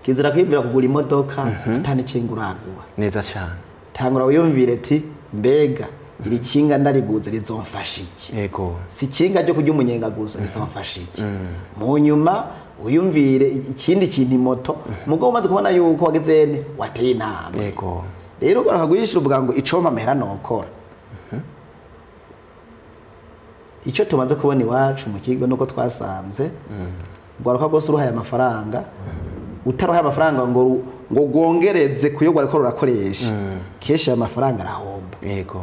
Kizira kwibwira kugura imodoka atani kinga uragura. Neza cyane. Tangura wiyumvire ati mbega iri kinga ndariguze rizomfasha iki? Yego. Si kinga ryo kujya umunyenga gusa rizomfasha iki? Mu nyuma uyumvire ikindi kintu imoto mugo umaze kubona yuko wageze wateye intambwe. Yego. Rero barakagwishira uvuga ngo icoma amahera nokora. Icyo tumaze kubona iwacu mu kigo nuko twasanze rwaruka rwose uruhaye amafaranga utaruhaye amafaranga ngo gwongereze kuyo ariko rurakoresha kenshi aya mafaranga arahomba. Yego.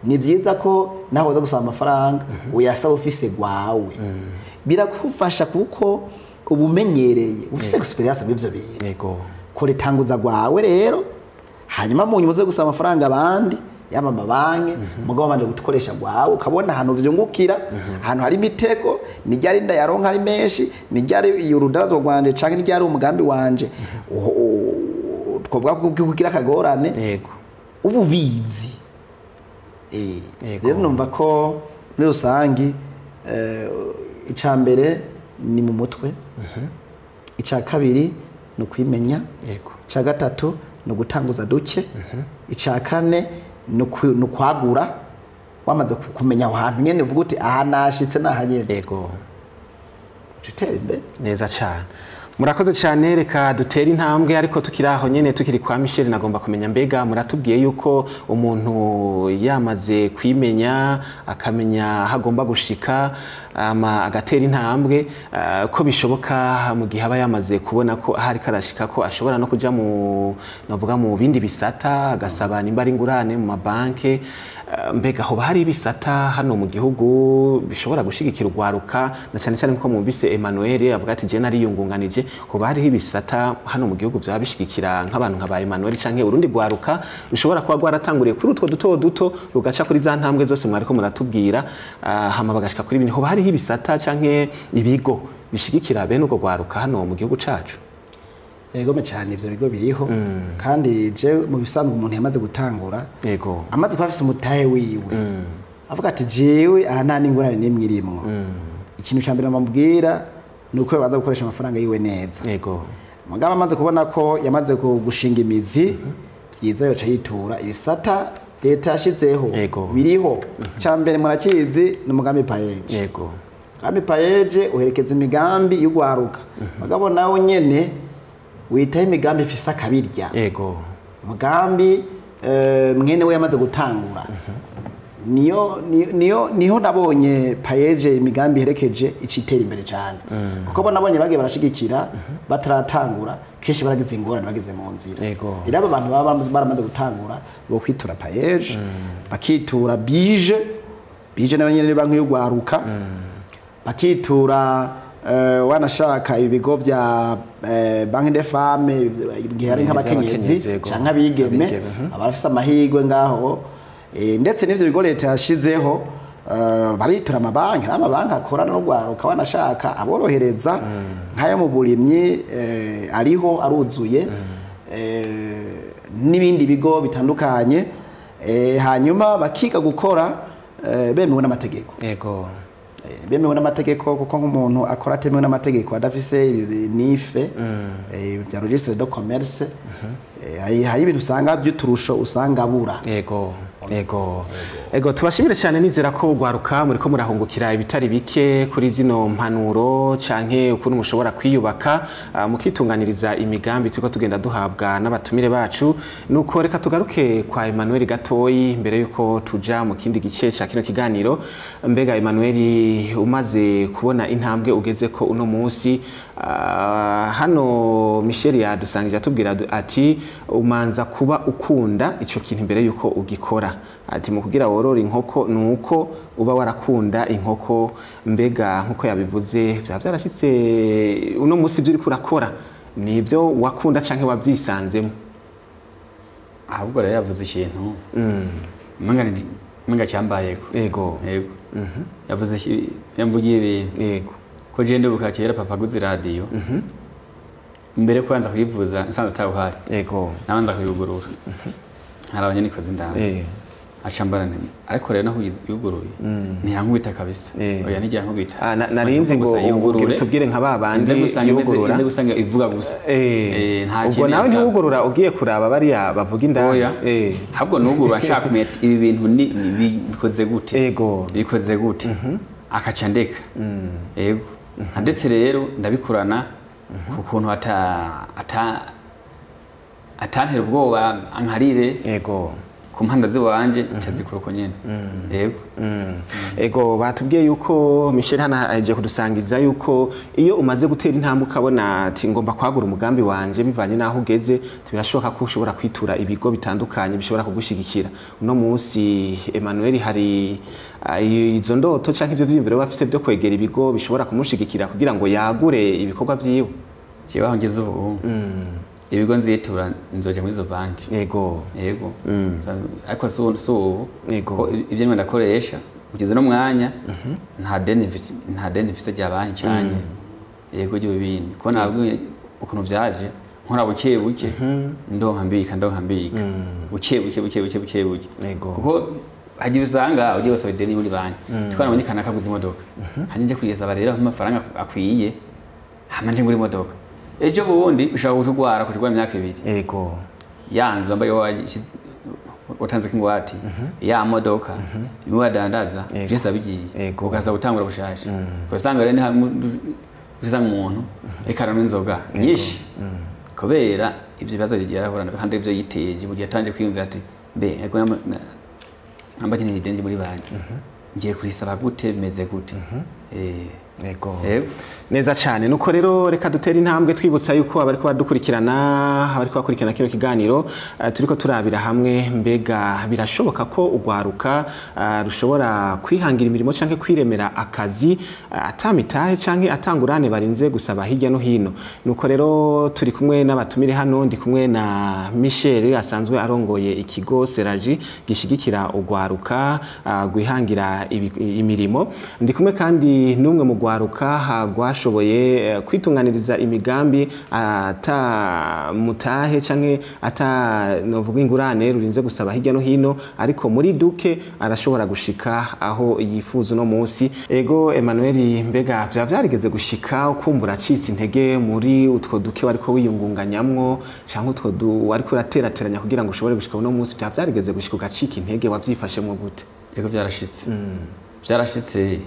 Ni byiza ko naho uza gusaba amafaranga uyasaba ufise gwawe. Birakufasha kuko ubumenyereye ufise experience muri ivyo bintu. Yego. Kore tanguza gwawe rero hanyuma mu nyuma uze gusaba amafaranga abandi yaba amabanki mugabo banje gukoresha gwawe ukabona ahantu vyungukira ahantu hari imitego ni ryari ndayaronka ari menshi ni ryari urudarazo rwanje canke ni ryari umugambi wanje twovuga ko kugira akagorane. Yego. Ubu bizi. Rero numva ko muri rusangi ica mbere ni mu mutwe, ica kabiri ni ukwimenya, ica gatatu ni ugutanguza duke, ica kane ni ukwagura wamaze kumenya aho hantu nyene uvuga uti aha nashitse naha nyene. Yego. Utera imbere. Neza cyane. Murakoze cyane, reka dutere intambwe ariko tukiri aho nyene tukiri kwa Michel nagomba kumenya mbega muratubwiye yuko umuntu yamaze kwimenya akamenya hagomba gushika ama agatera intambwe ko bishoboka mu gihe aba yamaze kubona ko ahari karashika ko ashobora no kuja mu navuga mu bindi bisata agasaba nimba ari ingurane mu mabanke. Mbega hoba hari ibisata hano mu gihugu bishobora gushigikira urwaruka na cyane cyane nko mubise Emmanuel avuga ati je nariyungunganije, hoba hariho ibisata hano mu gihugu byaba bishigikira nk'abantu nka ba Emmanuel canke urundi rwaruka rushobora kuba rwaratanguriye kuri utwo duto duto rugaca kuri za ntambwe zose mwariko muratubwira hama bagashika kuri ibintu, hoba hariho ibisata canke ibigo bishigikira bene urwo rwaruka hano mu gihugu cacu? Yego cyane ivyo bigo biriho kandi je mu bisanzwe umuntu yamaze gutangura. Yego. Amaze kuba afise umutahe wiwe avuga ati jewe aha nta n'ingorane n'imwe irimwo. Ikintu ca mbere bamubwira ni uko yabanza gukoresha amafaranga yiwe neza. Yego. Mugabo amaze kubona ko yamaze gushinga imizi byiza yoca yitura ibisata leta yashizeho biriho. Ca mbere murakizi ni umugambi PAEJ. Yego. Umugambi PAEJ uherekeza imigambi y'ugwaruka. Mugabo nawo nyene witaye imigambi ifise akabirya. Yego. Mugambi mwene we yamaze gutangura. Niyo niyo niho nabonye PAEJ imigambi iherekeje icitera imbere cyane. Kuko bo nabonye bagiye barashigikira bataratangura kenshi baragize ingorane bageze mu nzira. Yego. Iraba abantu baba baramaze gutangura bo kwitura PAEJ bakitura BIJE, BIJE nayo nyene banki y'ugwaruka. Bakitura wanashaka ibigo vya banki de femme igihe ari nk'abakenyezi canke abigeme abarafise amahirwe ngaho ndetse n'ivyo bigo leta yashizeho baritura amabanki n'amabanki akorana n'urwaruka wanashaka aborohereza nk'ayo mu burimyi ariho aruzuye n'ibindi bigo bitandukanye hanyuma bakiga gukora bemewe n'amategeko. Yego. Bemewe n'amategeko kuko nk'umuntu akora atemewe n'amategeko adafise nife bya registre de commerce hari ibintu usanga by'uturusho usanga abura. Yego. Yego. Ego tubashimire cyane, nizera ko ugwaruka muriko murahungukira ibitari bike kuri zino mpanuro canke ukuntu mushobora kwiyubaka mukitunganiriza imigambi turiko tugenda duhabwa n'abatumire bacu. Nuko reka tugaruke kwa Emmanuel gatoyi mbere yuko tuja mu kindi gice ca kino kiganiro. Mbega Emmanuel, umaze kubona intambwe ugeze ko uno munsi, hano Michel yadusangije atubwira ati umanza kuba ukunda ico kintu mbere yuko ugikora, ati mu kugira worora inkoko nuko uba warakunda inkoko. Mbega nkuko yabivuze vya vyarashitse uno munsi ivyo uriko urakora nivyo wakunda canke wavyisanzemo? Ahubwo rero yavuze ikintu umenga cyambayeko. Yego. Yego. Yavuze yamvugiye ibintu. Yego. Ko je ndibuka kera papa aguze radio. Mbere kubanza kuyivuza nsanze atawuhari. Yego. Nabanza kuyugurura. Hari abanyanikozi indani. Aca mbara nti ariko rero naho yuguruye ntiyankubita kabisa. Oya ntiyankubita. Narinzi ngo tubwire nka babandi yugurura. Nze gusanga ivuga gusa. Nta kintu. Ubwo nawe ntiwugurura ugiye kuraba bariya bavuga indani. Ahubwo nugurura nshaka kumenya ibi bintu ni bikoze gute. Yego. Bikoze gute. Akaca ndeka. Yego. Ndetse rero ndabikurana kukuntu atantera ubwoba ankarire. Yego. Ku mpanda ziwanje ncazikora uko nyene. Yego. Ego batubwiye yuko Michel hana aje kudusangiza yuko iyo umaze gutera intambwe ukabona ati ngomba kwagura umugambi wanje bivanye naho ugeze, birashoboka ko ushobora kwitura ibigo bitandukanye bishobora kugushigikira. Uno munsi Emmanuel hari izo ndoto canke ivyo vyiyumviro bafise byo kwegera ibigo bishobora kumushigikira kugira ngo yagure ibikorwa vyiwe. Jewe aho ngeze ubu ibigo nzitura nzoje muri zo banki. Yego. Yego. Ariko so ko ibyo nimwe ndakoresha ugeze no mwanya nta deni mfise rya banki cyane. Yego ryo bindi ko nabwo ukuntu vyaje nkora buke buke ndonka mbika buke buke. Kuko hagiye usanga ugiye gusaba ideni muri banki twara muri kanaka kuguza imodoka hanje nje kuyisaba rero amafaranga akwiye hama nje ngura imodoka. Ejo bundi ushobora kugwara kugwa imyaka ibiri. Yego. Yanzo mbaye watanze kingwati ya modoka bimwe wadandaza byose abigiye ukaza gutangura bushasha. Usanga rero usanga umuntu reka aranywa inzoga nyinshi kubera ivyo bibazo yagiye arahura nabyo kandi ivyo yiteje mu gihe atanje kwiyumvira ati mbe namba kinini ideni muri banki ngiye kurisaba gute bimeze gute. Yego. Neza cyane. Nuko rero reka dutere intambwe twibutsa yuko abariko badukurikirana abariko bakurikirana kino kiganiro turiko turabira hamwe mbega birashoboka ko ugwaruka rushobora kwihangira imirimo canke kwiremera akazi atamitahe canke atangurane barinze gusaba hirya no hino. Nuko rero turi kumwe n'abatumire hano, ndi kumwe na Michel asanzwe arongoye ikigo Seraji gishigikira ugwaruka gwihangira imirimo. Ndi kumwe kandi n'umwe mu gwaruka gwashoboye kwitunganiriza imigambi ata mutahe canke ata novuga ingurane rurinze gusaba hirya no hino, ariko muri duke arashobora gushika aho yifuza no munsi. Ego Emmanuel, mbega vya vyarigeze gushika ukumbura cisi intege muri utwo duke wariko wiyungunganyamwo canke utwo wariko uraterateranya kugira ngo ushobore gushika no munsi, vya vyarigeze gushika ugacika intege wavyifashemwo gute? Ego vyarashitse. Vyarashitse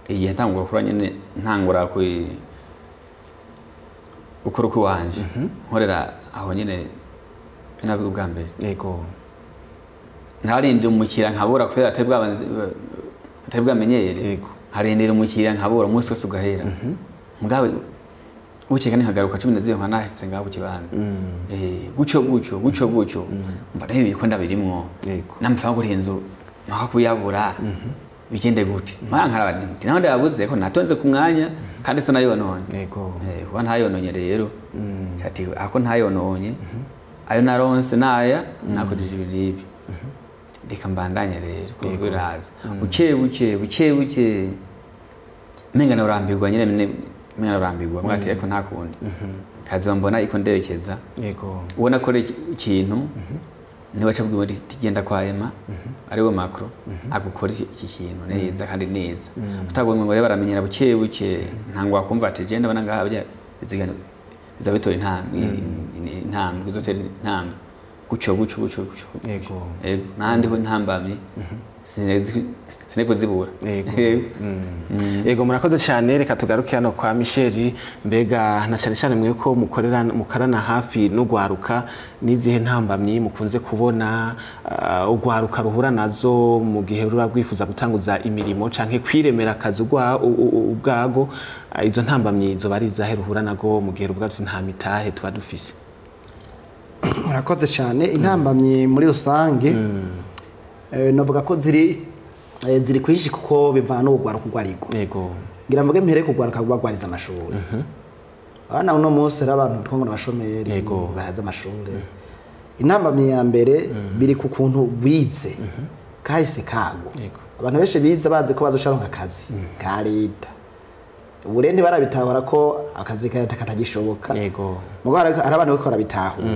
igihe ntangura gukora nyene ntangura gukora uko wanje nkorera aho nyene nabwo ubwa mbere. Yego. Ntarindi umukira nkabura kubera atari bwamenyere. Yego. Harindira umukira nkabura umunsi wose ugahera. Mugabe ukeka nkagaruka 12 nka nashitse ngaho ku kibanza. Gucyo gucyo gucyo gucyo. Mva rero ko ndabirimwo. Yego. Namfa gura inzu mpaka kuyabura. Bigende gute mpa nti naho ndabuze ko natonze ku mwanya kandi se nayononye. Yego. Kuba ntayononye rero ati ako ntayononye ayo naronse naya nakojeje ibiribi reka mbandanye rero kuko biraza buke buke buke buke menga narambirwa nyine menga narambirwa mwati ariko nta kundi kazi mbona iko nderekeza. Yego. Ubona ko ikintu nibaca bwimo tigenda kwa Emma ariwe macro agukora iki kintu neza kandi neza utagomwe ngo baramenyera buke buke ntangwa kumva ati je ndabona ngaha bizigana bizabitora intambwe bizotera intambwe gucyo gucyo gucyo gucyo. Yego. Yego nandi ho ntambamye sineko zibura. Yego. Yego murakoze cyane. Reka tugaruke hano kwa Michel, mbega na cyane cyane mwe ko mukorera mukarana hafi n'ugwaruka, nizihe ntambamyi mukunze kubona ugwaruka ruhura nazo mu gihe rura rwifuza gutanguza imirimo canke kwiremera akazi ubwago? Izo ntambamyi zo bari zahe ruhura nago mu gihe ruvuga ati nta mitahe tuba dufise? Murakoze cyane. Intambamyi muri rusange navuga ko ziri kwishi kuko bivana n'ugwaruka ugwariko. Yego. Ngira mvuge mpere kugwaruka gwagwariza amashuri. Abana uno munsi ari abantu twongo n'abashomeri bahaza amashuri. Intambamyi ya mbere biri ku kuntu wize kahise kago. Abantu benshi bize bazi ko bazosharonka akazi ka leta. Ubu rero ntibarabitahura ko akazi ka leta katagishoboka. Yego. Mugo hari abantu bariko barabitahura.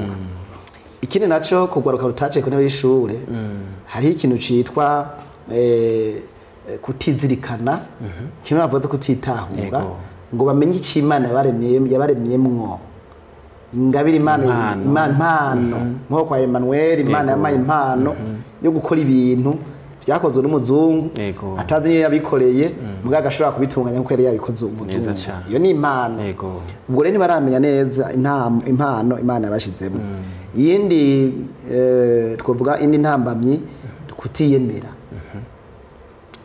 Ikindi naco kugwaruka rutaciye ku ntebe y'ishure, hariho ikintu citwa kutizirikana, kimwe bavuze kutitahura, ngo bamenye ico Imana yabaremyemwo. Ingabire Imana, impano nko kwa Emmanuel, Imana yamaye impano yo gukora ibintu vyakozwe n'umuzungu atazi niyo yabikoreye, mugabo agashobora kubitunganya kuko yari yabikoze umuzungu. Iyo ni impano. Ubwo rero ntibaramenya neza impano Imana yabashizemo. Iyindi twovuga indi ntambamyi, kutiyemera.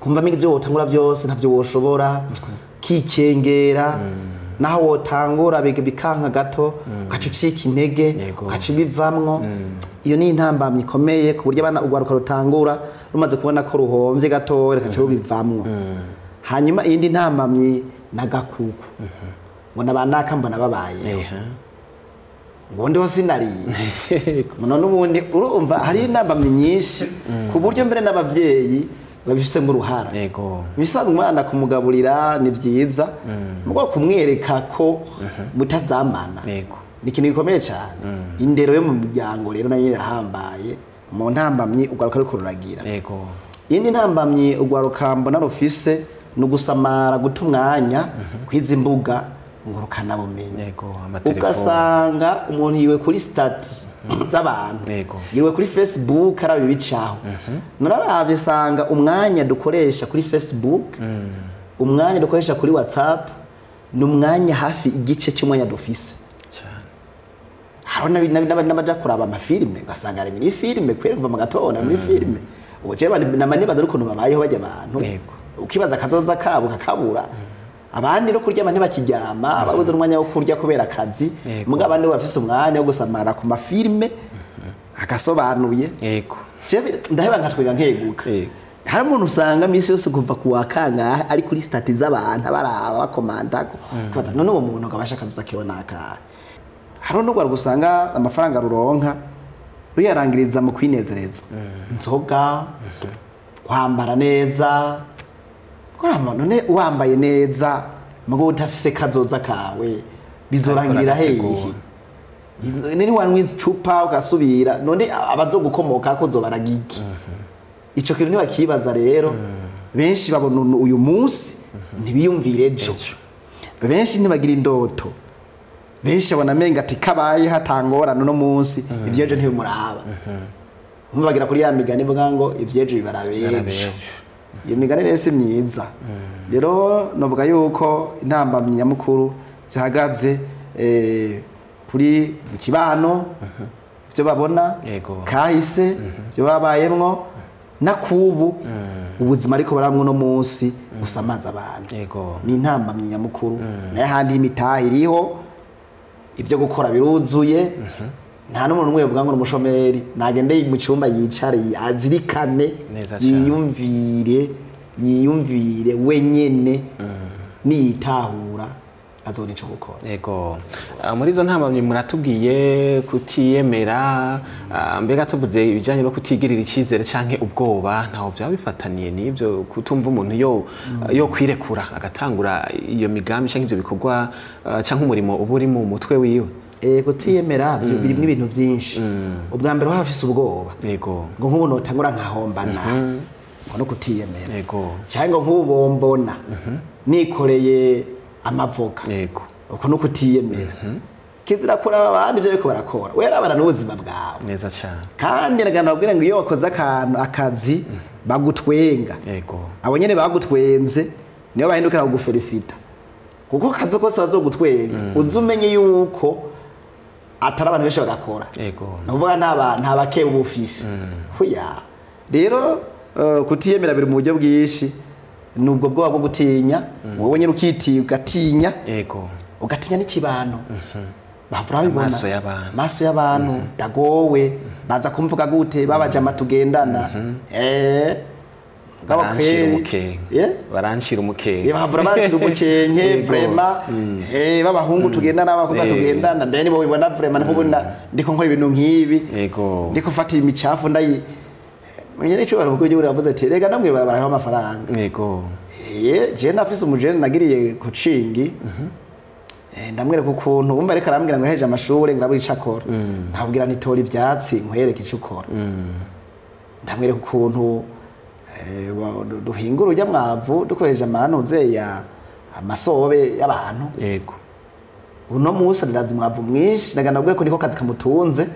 Kumva ivyo wotangura byose ntavyo woshobora, kikengera, naho wotangura bikanka gato, ugaca ucika intege, ugaca ubivamwo. Iyo ni intambamyi ikomeye ku buryo abana urwaruka rutangura rumaze kubona ko ruhomvye gato rugaca rubivamwo. Hanyuma iyindi ntambamyi nagakuku, ngo nabanaka mbona babayeho, ngo ndiho sinariye. None ubundi urumva hari intambamyi nyinshi ku buryo mbere n'abavyeyi babifisemo uruhara. Bisanzwe umwana kumugaburira ni vyiza, mugo kumwereka ko mutazamana ni ikintu gikomeye cyane. Indero yo mu muryango rero nayo irahambaye mu ntambamyi urwaruka ruriko ruragira. Iyindi ntambamyi urwaruka mbona rufise ni ugusamara, guta umwanya kwiza imbuga ngurukanabumenyi. Ugasanga umuntu yiwe kuri stati z'abantu, yiwe kuri Facebook araba ibicaho. Nararavye sanga umwanya dukoresha kuri Facebook, umwanya dukoresha kuri WhatsApp, ni umwanya hafi igice cy'umwanya dufise. Haro n'abaja kuraba amafilime, ugasanga ari muri filime kwera kuva mu gatondo muri filime. Uje namanibaza ukuntu babayeho bajya abantu. Ukibaza akazoza kabo kakabura. Abandi no kuryama ntibakiryama, babuze umwanya wo kurya kubera akazi. Muga abandi bafise umwanya wo gusamara ku mafilime agasobanuye. Ndaheba nkatwiga nkeguka. Hari umuntu usanga misi yose kuva ku wakangahe ari kuri stati z'abantu baraba bakomandako. Kibaza none uwo muntu akabasha akazoza kewe nakahe. Hari n'ugwa gusanga amafaranga ruronka ruyarangiriza mu kwinezereza. Inzoga, kwambara neza. Kora none wambaye neza mugo utafise kazoza kawe bizorangirira hehe? Nini wanwe icupa ugasubira none abazogukomoka ko zobaragiki. Ico kintu nibakibaza rero. Benshi babona uyu munsi ntibiyumvire ejo. Benshi ntibagira indoto. Benshi abona menga ati kabaye hatangorana no munsi ivyo ejo ntibimuraba. Bagira kuri ya migani ivuga ngo ivyo ejo bibarabejo. Iyo migani rero si myiza. Rero novuga yuko intambamyi nyamukuru zihagaze kuri kibano, ivyo babona kahise, ivyo babayemwo nakubu ubuzima ariko baramwe no munsi usamaza abantu. Ni intambamyi nyamukuru. Naye handi imitahe iriho, ivyo gukora biruzuye. Nta n'umuntu umwe yovuga ngo n'umushomeri nagende mu cyumba yicare azirikane, yiyumvire wenyene, niyitahura azobona ico gukora. Yego. Muri izo ntambamyi muratubwiye kutiyemera, mbega tuvuze ibijanye no kutigirira icizere canke ubwoba, ntaho byaba bifataniye n'ivyo kutumva umuntu yo kwirekura agatangura iyo migambi canke ivyo bikorwa canke umurimo uba uri mu mutwe wiwe. Kutiyemera birimo ibintu byinshi. Ubwa mbere wafise ubwoba. Yego. Ngo nk'ubu notangura nkahombana. Ngo no kutiyemera. Yego. Cyangwa nk'ubu bombona nikoreye amavoka. Yego. Uko no kutiyemera. Kizira kuraba abandi byo bariko barakora. We yarabana n'ubuzima bwawe. Neza cyane. Kandi nagana babwira ngo iyo wakoze akantu akazi bagutwenga. Yego. Abo nyene bagutwenze niyo bahindukira kugufelicita. Kuko kazo kose bazogutwenga. Uzumenye yuko atari abantu benshi bagakora. Yego. Nuvuga nta bake ubufisi. Huya. Rero kutiyemera biri mu buryo bwinshi. Nubwo bwoba bwo gutinya, wowe nyine ukitiye ugatinya. Yego. Ugatinya n'ikibano. Bavura bibona. Maso y'abantu. Maso y'abantu dagowe baza kumvuga gute babaje amatugendana. Baranshira umukenke. Bavura banshira umukenke vraiment. Babahungu tugendana abakobwa tugendana mbere nibo bibona vraiment nkubona ndiko nkora ibintu nkibi. Yego. Ndiko fata imicafu ndayi. Mwenye ico baravuga ibyo uravuze ati rega namwe barabara amafaranga. Yego. Je nafise umujene nagiriye coaching. Ndamwereka ukuntu umva ariko arambwira ngo heje amashure ngirabura ico akora. Ndabwira nti tora ivyatsi nkwereke ico ukora. Ndamwereka ukuntu duhingura urya mwavu dukoresheje amanuze ya amasobe y'abantu. Yego. Uno munsi ndazi umwavu mwinshi ndagana ko niko kazi kamutunze.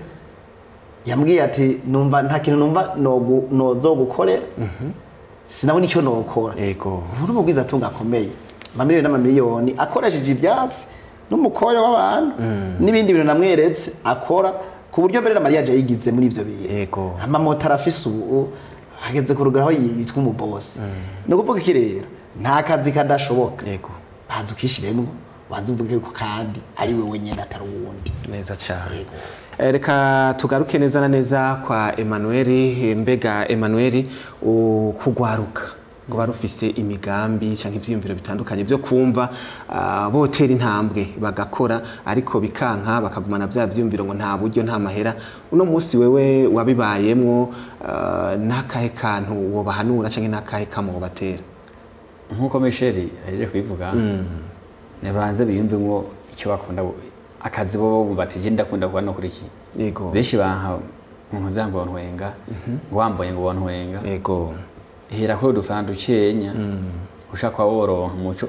Yambwiye ati numva nta kintu numva nozogukorera. Sinabona icyo nokora. Yego. Ubu n'umugwiza atunga akomeye. Amamiliyoni n'amamiliyoni akoresheje ivyatsi n'umukoyo w'abantu n'ibindi bintu namweretse akora ku buryo mbere na mariage yayigize muri ivyo bihe. Yego. Amamoto arafise ubu ageze ku rugero aho yitwa umubosi. Ni ukuvuga iki rero? Nta kazi kadashoboka. Yego. Banza ukishiremwo, banza uvuge ko kandi ari wewe nyene atari uwundi. Neza cyane. Reka tugaruke neza na neza kwa Emmanuel. Mbega Emmanuel, ukugwaruka ngo barufise imigambi canke ivyiyumviro bitandukanye byo kumva botera intambwe bagakora, ariko bikanka bakagumana vya vyiyumviro ngo nta buryo nta mahera. Uno munsi wewe wabibayemwo, nakahe kantu wobahanura canke nakahe kamo wobatera? Nkuko Michel ahejeje kubivuga, nibanze biyumvemwo icyo bakunda, akazi bo bumva ati je ndakunda kuba no kuri iki. Yego. Benshi banka umuntu uzanga ngo ntwenga, ngo wambaye ngo ntwenga. Yego. Hera ko dufaranga ducenya ushaka kwa woronka umuco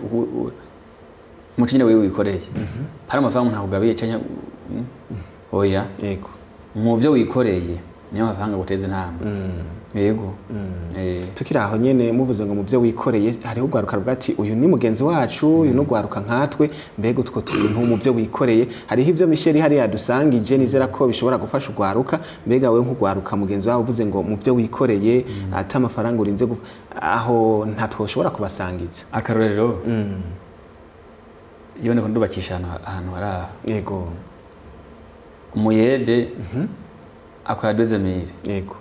umuco nyine wewe wikoreye. Hari amafaranga ntakugabiye cyanya oya. Yego. Mu byo wikoreye niyo mafaranga guteza intambwe. Yego. Tukiri aho nyene muvuze ngo mu byo wikoreye, hariho ugwaruka ruvuga ati uyu ni mugenzi wacu, uyu n'ugwaruka nkatwe, mbega utwo tuntu mu byo wikoreye. Hariho ivyo Michel hari yadusangije, nizera ko bishobora gufasha ugwaruka. Mbega wewe nk'ugwaruka mugenzi wawe uvuze ngo mu byo wikoreye ata amafaranga urinze aho ntatwoshobora kubasangiza. Akarorero. Iyo ndiko ndubakisha ahantu hari aho. Yego. Umuyede akora 2000. Yego.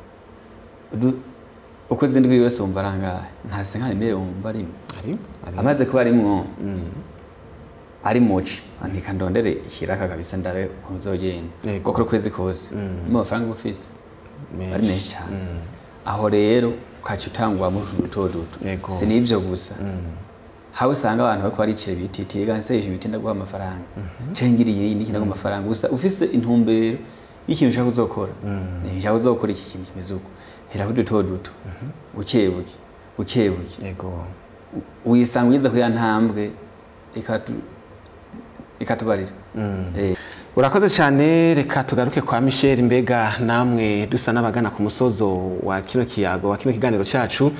Uko zindwi yose umva arangaye nta senkani mere umva arimo. Ari amaze kuba arimwo ari muci andika ndondere ikiraka kabisa ndabe uzogenda gukora kwezi kose mu mafaranga ufise ari menshi cyane. Aho rero ukaca utangwa mu duto duto. Si nivyo gusa, hawe usanga abantu bariko baricira ibiti tiga nseje ibiti ndaguha amafaranga cengiriye niki ndaguha amafaranga, gusa ufise intumbero y'ikintu ushaka uzokora. Ni ushaka uzokora iki kintu kimeze uko, hera kuri duto duto buke buke buke. Yego. Wisanga ugeze kuri ya ntambwe ikatubarira. Urakoze cyane. Reka tugaruke kwa Michel. Mbega namwe dusa n'abagana ku musozo wa kino kiyago, wa kino kiganiro cyacu,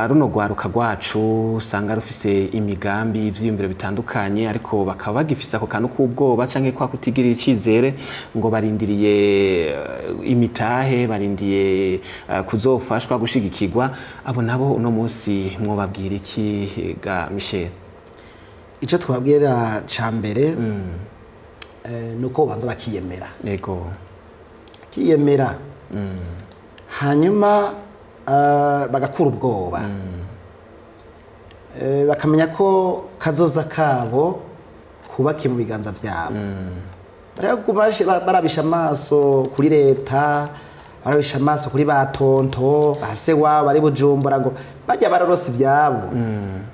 runo rwaruka rwacu usanga rufise imigambi ivyiyumviro bitandukanye, ariko bakaba bagifise ako kantu k'ubwoba canke kwa kutigirira icizere, ngo barindiriye imitahe, barindiye kuzofashwa gushigikirwa. Abo nabo uno munsi mwobabwira iki ga Michel? Ico twabwira ca mbere nuko banza bakiyemera. Yego. Bakiyemera. Hanyuma bagakura ubwoba. Bakamenya ko kazoza kabo kubakiye mu biganza byabo. Barabisha amaso kuri leta, barabisha amaso kuri batonto, base wabo bari Bujumbura ngo bajya bararose ibyabo.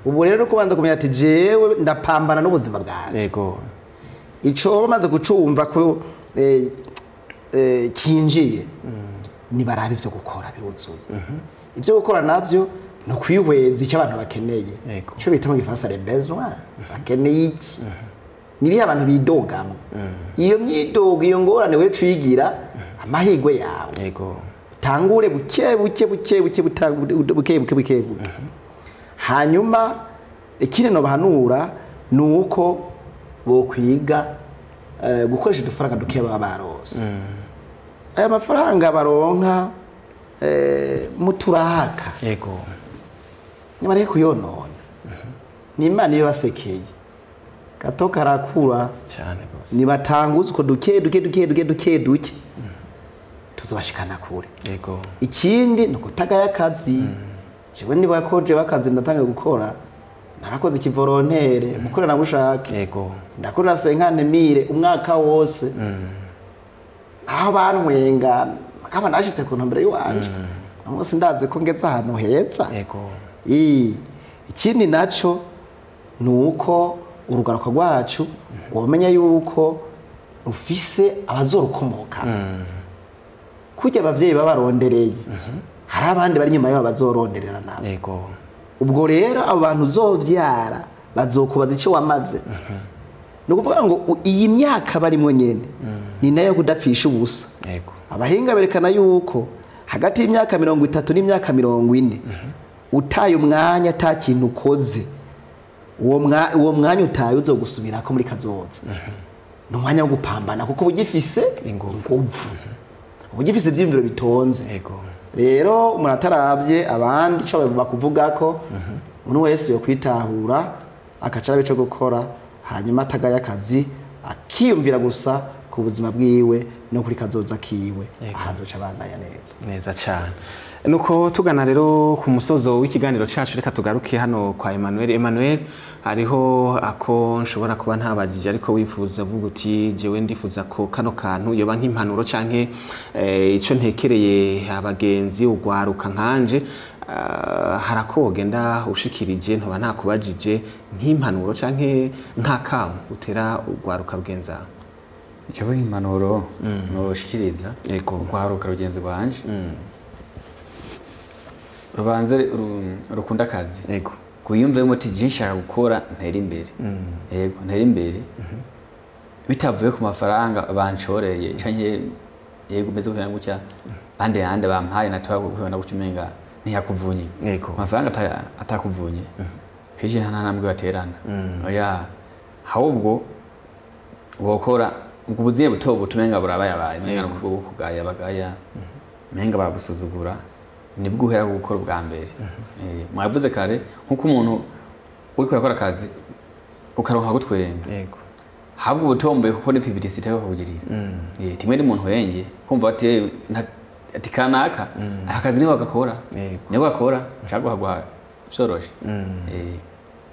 Ubu rero nuko banza kumenya ati jewe ndapambana n'ubuzima bwanje. Yego. Ico bamaze gucumva ko kinjiye, nibarabe ivyo gukora biruzuye. Ivyo gukora navyo no kwihweza icyo abantu bakeneye. Ico bita mu gifaransa les besoins. Bakeneye iki? Nibihe abantu bidogamwe. Iyo myidogo, iyo ngorane we cuyigira amahirwe yawe. Yego. Tangure buke buke buke buke buke buke buke buke. Hanyuma ikindi no bahanura nuko bokwiga gukoresha udufaranga duke baba barose. Aya mafaranga baronka muturaka. Yego. Nibareke kuyonona. Ni Imana iyo basekeye. Gato karakura cyane gose. Nibatanguza uko duke duke duke duke duke duke. Tuzobashikana kure. Yego. Ikindi no kutagaya akazi. Jewe niba koje bakazi ndatanga gukora. Narakoze ikivolontere, mukorera bushake. Yego. Ndakora senkane mire umwaka wose. Aho bantwenga bakaba nashitse ku ntumbero yiwanje. Umunsi ndazi ko ngeze ahantu heza. Yego. Ikindi naco ni uko urugwaruka rwacu rwomenya yuko rufise abazorukomoka. Kurya abavyeyi babarondereye, hari abandi bari inyuma yabo bazoronderera nabo. Yego. Ubwo rero abo bantu uzovyara bazokubaza ico wamaze. Ni ukuvuga ngo iyi myaka barimwo nyene ni nayo kudapfisha ubusa. Yego. Abahinga berekana yuko hagati y'imyaka 30 n'imyaka 40 utaye umwanya ata kintu ukoze, uwo mwanya utaye uzogusubirako muri kazoza. Ni umwanya wo gupambana kuko ugifise inguvu, ugifise ivyiyumviro bitonze. Yego. Rero umuntu ataravye abandi ico bakuvuga ko umuntu wese yo kwitahura akaca ico gukora, hanyuma atagaye akazi akiyumvira gusa ku buzima bwiwe no kuri kazoza kiwe, ahazoca abandanya neza. Neza cyane. Nuko tugana rero ku musozo w'ikiganiro cyacu, reka tugaruke hano kwa Emmanuel. Emmanuel, hariho ako nshobora kuba ntabajije ariko wifuza vuga uti jewe ndifuza ko kano kantu yoba nk'impanuro canke ico ntekereye abagenzi ugwaruka nkanje, harako wogenda ushikirije ntoba ntakubajije nk'impanuro canke nk'akamu utera ugwaruka rugenza. Jewe impanuro noshikiriza ugwaruka rugenzi rwanje, rubanze rukunda akazi. Yego. Kuyumvemo ati je nshaka gukora ntera imbere. Yego, ntera imbere bitavuye ku mafaranga banshoreye canke yego meze kugira gutya bande yande bampaye natwa kubona gutya umenga ntiyakuvunye. Yego. Amafaranga atakuvunye kije nta ntambwe baterana. Oya, ahubwo wokora ubwo buziye buto butumenga burabayabaye menga kugaya bagaya menga baragusuzugura, nibwo uhera gukora ubwa mbere. Mwavuze kare nkuko umuntu uriko urakora akazi ukaronka gutwenga. Yego. Habwo ubutomboye kuko ni publicité yo kugirira. Timwe ndi umuntu wenge kumva ati ati kanaka akazi niwe agakora. Niwe agakora nshaka guhagwa byoroshe.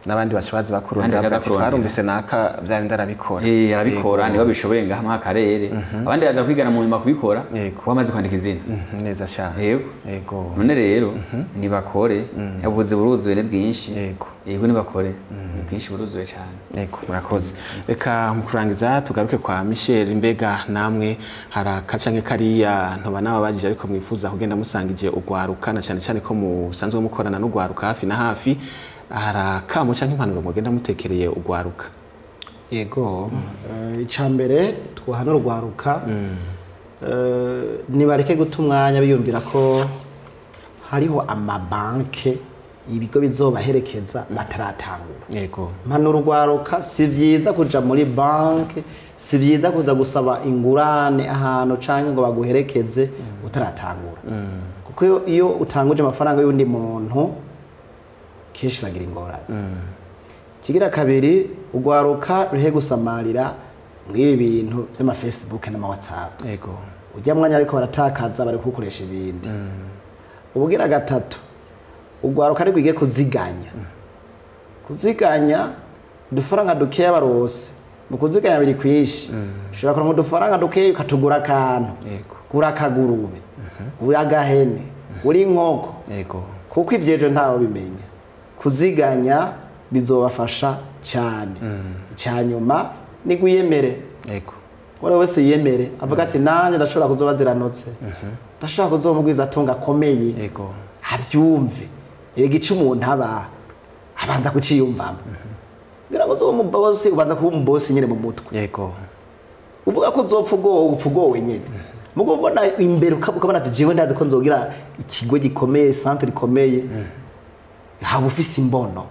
N'abandi bashabazi bakurondera twarumvise naka bya bindi arabikora. Arabikora niba bishoboye ngaha mu karere. Abandi baza kwigana mu nyuma kubikora wamaze kwandika izina. Neza cyane. Yego. Yego. None rero nibakore ubuzi buruzuye ne bwinshi. Yego. Yego nibakore ni bwinshi buruzuye cyane. Yego, murakoze. Reka mu kurangiza tugaruke kwa Michel. Mbega namwe haraka canke kariya ntoba nababajije ariko mwifuza kugenda musangije ugwaruka na cyane cyane ko musanzwe mukorana n'ugwaruka hafi na hafi, harakamo canke impanuro mugenda mutekereye ugwaruka? Yego, icambere twahana urwaruka nibareke guta umwanya biyumvira ko hariho amabanke ibigo bizobaherekeza bataratangura. Yego. Impanuro urwaruka, si vyiza kuja muri banke, si vyiza kuza gusaba ingurane ahantu canke ngo baguherekeze utaratangura. Kuko iyo utanguje amafaranga y'undi muntu kenshi bagira ingorane. Kigira kabiri, ugwaruka ruhe gusamarira mw'ibi bintu by'ama Facebook n'ama WhatsApp. Yego. Ujya mwanya ariko baratakaza bari kukoresha ibindi. Ubugira gatatu, ugwaruka ari gwige kuziganya. Kuziganya udufaranga dukeya barose. Mu kuziganya biri kwishi. Ushobora kuronka udufaranga dukeya ukatugura akantu. Yego. Gura akagurube. Gura agahene, gura inkoko. Yego. Kuko ivyejo ntawe bimenya. Kuziganya bizobafasha cyane. Icyanyuma ni gwiyemere. Yego. Wari wese yiyemere avuga ati nanje ndashobora kuzoba ziranotse. Ndashobora kuzoba mugwiza atunga akomeye. Yego. Avyumve. Erega ico umuntu aba abanza kuciyumvamo. Ngira ngo uzoba umubosi ubanza kuba umubosi nyene mu mutwe. Yego. Uvuga ko uzopfa ugowe nyene. Mugo ubona imbere ukabona ati jewe ndazi ko nzogira ikigo gikomeye, centre ikomeye. Haba ufise imbono.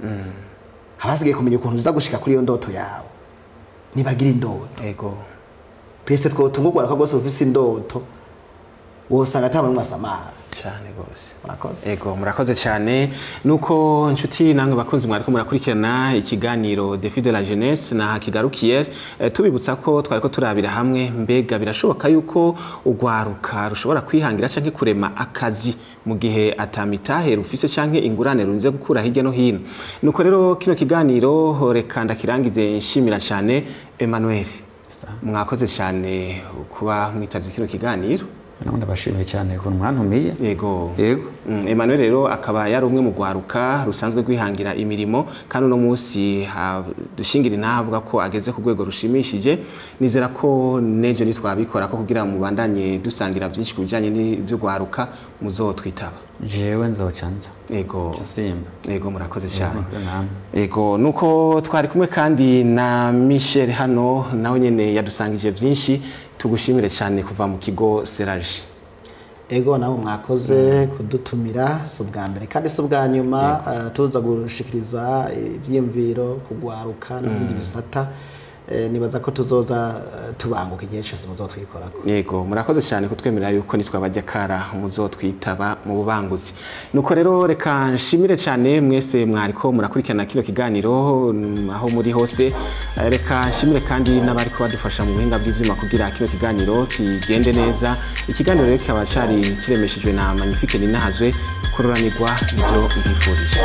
Habasigaye kumenya ukuntu uza gushika kuri iyo ndoto yawe. Nibagira indoto. Yego. Twese twotungurwa ko gose ufise indoto wosanga ata muntu asamara. Cyane gose. Murakoze. Yego, murakoze cyane. Nuko inshuti namwe bakunzi mwariko murakurikirana ikiganiro Défi de la Jeunesse na hakigarukiye, tubibutsa ko twariko turabira hamwe mbega birashoboka yuko ugwaruka rushobora kwihangira canke kurema akazi mu gihe atamitahe rufise canke ingurane runze gukura hirya no hino. Nuko rero kino kiganiro reka ndakirangize nshimira cyane Emmanuel. Mwakoze cyane kuba mwitavye kino kiganiro. Nawe ndabashimiye cyane ukuntu mwantumiye. Yego. Yego. Emmanuel rero akaba yari umwe mu rwaruka rusanzwe rwihangira imirimo, kandi uno munsi dushingira intaha avuga ko ageze ku rwego rushimishije. Nizera ko n'ejo nitwabikora ko kugira mubandanye dusangira byinshi ku bijyanye n'iby'urwaruka muzotwitaba. Jewe nzoca nza. Yego. Simba. Yego, murakoze cyane. Murakoze namwe. Yego, nuko twari kumwe kandi na Michel hano, nawe nyene yadusangije byinshi. Tugushimire cyane kuva mu kigo Seraje. Ego, nabo mwakoze kudutumira, si ubwa mbere kandi si ubwa nyuma, tuza gushikiriza ibyiyumviro kugwaruka n'ibindi bisata. Nibaza ko tuzoza tubanguka igihe cyose muzotwikorako. Yego, murakoze cyane kutwemerera yuko nitwabajya kara muzotwitaba mu bubangutsi. Nuko rero reka nshimire cyane mwese mwariko murakurikirana kino kiganiro aho muri hose. Reka nshimire kandi n'abariko badufasha mu buhinga bw'ivyuma kugira kino kiganiro kigende neza. Ikiganiro rero kikaba cari kiremeshejwe na Magnifique Ninahazwe. Kururanirwa nivyo mbifurije.